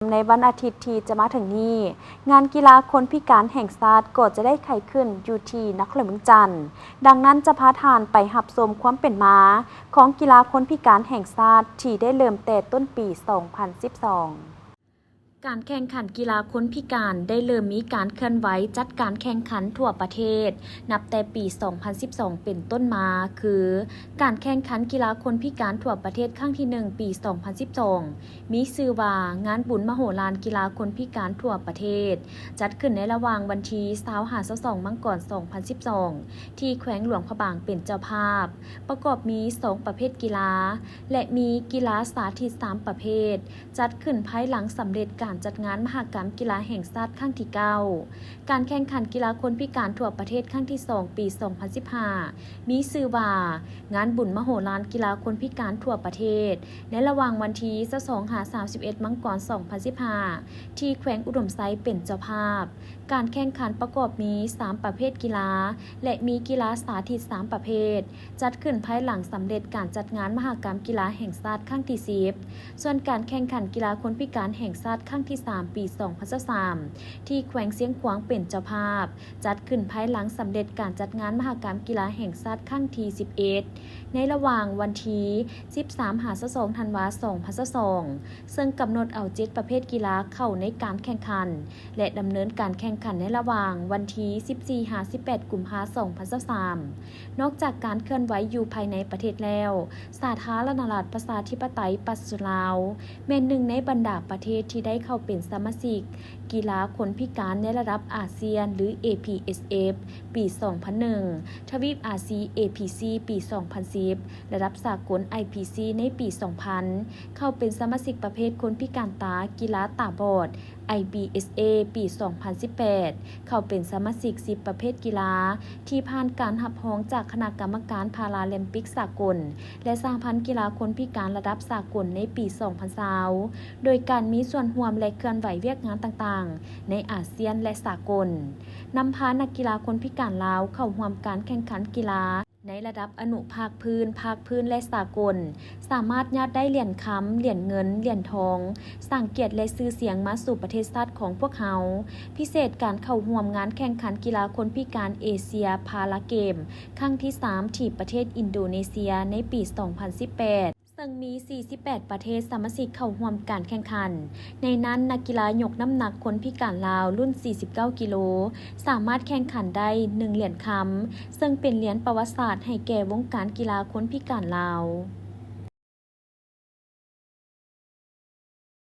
ໃນວັນອາທິດທີ່ຈະມາເຖິງນີ້, ງານກິລາຄົນພິການແຫ່ງຊາດກໍຈະໄດ້ໄຂຂຶ້ນຢູ່ທີ່ນະຄອນຫຼວງວຽງຈັນ. ດັ່ງນັ້ນຈະພາທ່ານໄປຮັບຊົມຄວາມເປັນມາຂອງກິລາຄົນພິການແຫ່ງຊາດທີ່ໄດ້ເລີ່ມແຕ່ຕົ້ນປີສອງພັນສິບສອງ. ການແຂ່ງຂັນກິລາຄົນພິການໄດ້ເລີ່ມມີການເຄື່ອນໄຫວຈັດການແຂ່ງຂັນທົ່ວປະເທດ ນັບແຕ່ປີສອງພັນສິບສອງເປັນຕົ້ນມາ ຄື ການແຂ່ງຂັນກິລາຄົນພິການທົ່ວປະເທດຄັ້ງທີໜຶ່ງ ປີສອງພັນສິບສອງ ມີຊື່ວ່າ ງານບຸນມະໂຫລານກິລາຄົນພິການທົ່ວປະເທດ ຈັດຂຶ້ນໃນລະຫວ່າງວັນທີຊາວຫ້າ ຊາວສອງ ມັງກອນ ສອງພັນສິບສອງ ທີ່ແຂວງຫຼວງພະບາງເປັນເຈົ້າພາບ, ປະກອບມີສອງປະເພດກິລາ ແລະ ມີກິລາສາທິດສາມປະເພດ, ຈັດຂຶ້ນພາຍຫຼັງສຳເລັດການຈັດງານມະຫະກຳກິລາແຫ່ງຊາດຄັ້ງທີເກົ້າ. ການແຂ່ງຂັນກິລາຄົນພິການທົ່ວປະເທດຄັ້ງທີສອງ ປີສອງພັນສິບຫ້າ ມີຊື່ວ່າ ງານບຸນມະໂຫລານກິລາຄົນພິການທົ່ວປະເທດ ໃນລະຫວ່າງວັນທີຊາວສອງ ຫາ ສາມສິບເອັດ ມັງກອນ ສອງພັນສິບຫ້າ ທີ່ແຂວງອຸດົມໄຊເປັນເຈົ້າພາບ. ການແຂ່ງຂັນປະກອບມີສາມປະເພດກິລາ ແລະ ມີກິລາສາທິດສາມປະເພດ, ຈັດຂຶ້ນພາຍຫຼັງສຳເລັດການຈັດງານມະຫະກຳກິລາແຫ່ງຊາດຄັ້ງທີສິບ. ສ່ວນການແຂ່ງຂັນກິລາຄົນພິການແຫ່ງຊາດຄັ້ງທີສາມ ປີສອງພັນຊາວສາມ ທີ່ແຂວງຊຽງຂວາງເປັນເຈົ້າພາບ, ຈັດຂຶ້ນພາຍຫຼັງສຳເລັດການຈັດງານມະຫະກຳກິລາແຫ່ງຊາດຄັ້ງທີສິບເອັດ ໃນລະຫວ່າງວັນທີສິບສາມ ຫາ ຊາວສອງ ທັນວາ ສອງພັນຊາວສອງ ເຊິ່ງກຳນົດເອົາເຈັດປະເພດກິລາເຂົ້າໃນການແຂ່ງຂັນ ແລະ ດຳເນີນການແຂ່ງຂັນໃນລະຫວ່າງວັນທີສິບສີ່ ຫາ ສິບແປດ ກຸມພາ ສອງພັນຊາວສາມ. ນອກຈາກການເຄື່ອນໄຫວຢູ່ພາຍໃນປະເທດແລ້ວ, ສາທາລະນະລັດປະຊາທິປະໄຕປະຊາຊົນລາວ ແມ່ນໜຶ່ງໃນບັນດາປະເທດທີ່ໄດ້ເຂົ້າເປັນສະມາຊິກກິລາຄົນພິການໃນລະດັບອາຊຽນ ຫຼື ເອພີເອສເອັຟ ປີສອງພັນໜຶ່ງ, ທະວີບອາຊີ ເອພີຊີ ປີສອງພັນສິບ, ລະດັບສາກົນ ໄອພີຊີ ໃນປີສອງພັນ, ເຂົ້າເປັນສະມາຊິກປະເພດຄົນພິການຕາກິລາຕາບອດ ໄອບີເອສເອ ປີສອງພັນສິບແປດ, ເຂົ້າເປັນສະມາຊິກສິບປະເພດກິລາທີ່ຜ່ານການຮັບຮອງຈາກຄະນະກຳມະການພາລາລິມປິກສາກົນ ແລະ ສະຫະພັນກິລາຄົນພິການລະດັບສາກົນໃນປີສອງພັນຊາວ ໂດຍການມີສ່ວນຮ່ວມ ແລະ ເຄື່ອນໄຫວວຽກງານຕ່າງໆ ໃນອາຊຽນ ແລະ ສາກົນ, ນຳພານັກກິລາຄົນພິການລາວເຂົ້າຮ່ວມການແຂ່ງຂັນກິລາ ໃນລະດັບອະນຸພາກພື້ນ, ພາກພື້ນ ແລະ ສາກົນ, ສາມາດຍາດໄດ້ຫຼຽນຄຳ, ຫຼຽນເງິນ, ຫຼຽນທອງ, ສ້າງກຽດ ແລະ ຊື່ສຽງມາສູ່ປະເທດຊາດຂອງພວກເຮົາ. ພິເສດການເຂົ້າຮ່ວມງານແຂ່ງຂັນກິລາຄົນພິການເອເຊຍພາລາເກມຄັ້ງທີສາມ ທີ່ປະເທດອິນໂດເນເຊຍໃນປີສອງພັນສິບແປດ ເຊິ່ງມີສີ່ສິບແປດປະເທດສະມາຊິກເຂົ້າຮ່ວມການແຂ່ງຂັນ. ໃນນັ້ນ, ນັກກິລາຍົກນ້ຳໜັກຄົນພິການລາວລຸ້ນສີ່ສິບເກົ້າກິໂລ ສາມາດແຂ່ງຂັນໄດ້ໜຶ່ງຫຼຽນຄຳ, ເຊິ່ງເປັນຫຼຽນປະຫວັດສາດໃຫ້ແກ່ວົງການກິລາຄົນພິການລາວ.